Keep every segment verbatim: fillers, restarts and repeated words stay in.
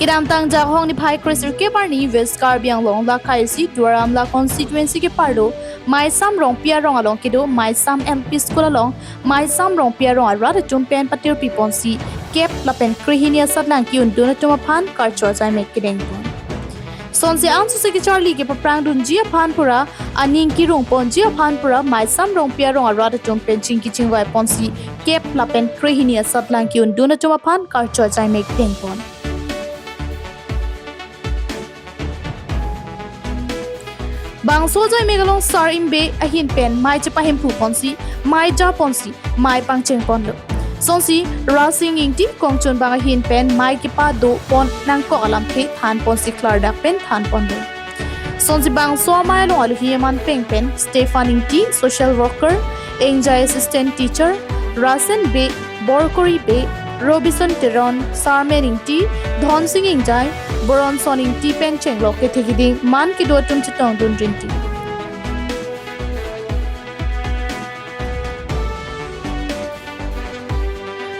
Kedamtang Jakhong niphai kre-sirkep arni West Karbi Anglong Lakha isi Duar Amla constituency keparlo Maisam Rongpi arong along kedo Maisam L P School along Maisam Rongpi arong arat atum pen patirpi ponsi kep lapen krehini asatlang ke-undun atum aphan karcho ajaimek kedengpon. Sonsi ansose kecharli kepaprang dunji aphan pura aning kerung ponji aphan pura Maisam Rongpi arong arat atum pen chingki chingvai ponsi kep lapen krehini asatlang ke-undun atum aphan karcho ajaimek dengpon. Bangso ajaimek along Sar Imbe ahin pen mei chepahemphu ponsi, mei ja ponsi, mei pangcheng ponlo. Sonsi Rasing Ingti kongchunbang ahin pen mei kepado pon nangkok alamthe than ponsi klardak pen than ponlo. Sonsi bangso amei along alohi eman peng pen Stephen Ingti, social worker, Engjai assistant teacher, Rasen Bey, Borkori Bey, Robinson Teron, Sarmen Ingti, Dhonsing Engjai, Boronson Ingti pen chenglok kethe kiding man kedo atum chetongdun rinti.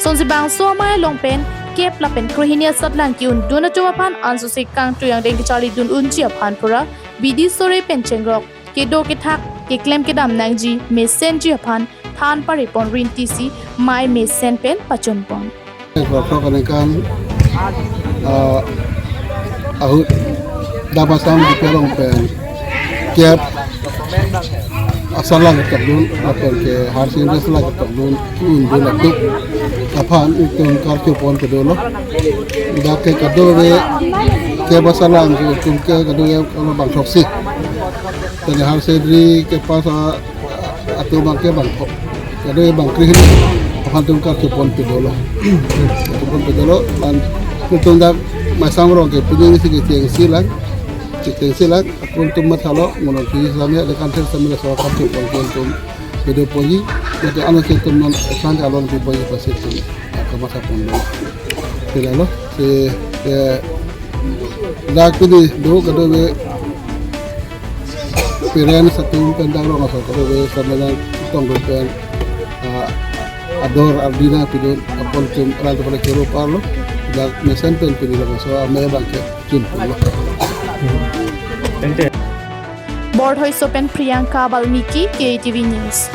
Sonsi bangso amei along pen kep lapen krehini asatlang ke-undun atum aphan ansose kangtui angdeng kecharlidun unji aphan pura bidi sore pen chenglok kedo kethak keklem kedam nangji mesenji aphan than pare pon rinti si mei mesen pen pachun pon. Kethok aningkan, ah, ahut dak Maisam Rongpi arong pen kep asatlang ketokdun lapen ke higher secondary asatlang ketokdun ke-undun atum aphan itum karcho pon kedolo. Dak ke kadokave kep asatlang ke itum ke kadokave bang throksi. Tadi higher secondary kepass a atum abang ke bang throksi. Kadokave bang krehini aphan itum karcho pon pedolo. Karcho pon pedolo, man itum dak Maisam arong ke pini si kechengsi lang, kechengsi lang, akun itum mathalo, mono phi samya, dekan ther samya, so karcho pon pon itum pedo ponji, jadi ano ke itum non ekran ke alon pi ponji pasi itum kamatha ponlo. Pila lo, si, eh, dak pini do kadokave parents atum pen dak rong aso kadokave samela tongdun pen, ah, ador ardi nangpidun apot itum aral atum pen kero parlo, dak mesen pen pini labangso amei abang kechun ponlo. Thank you. Bordhoiso pen Priyanka Balmiki, K T V News.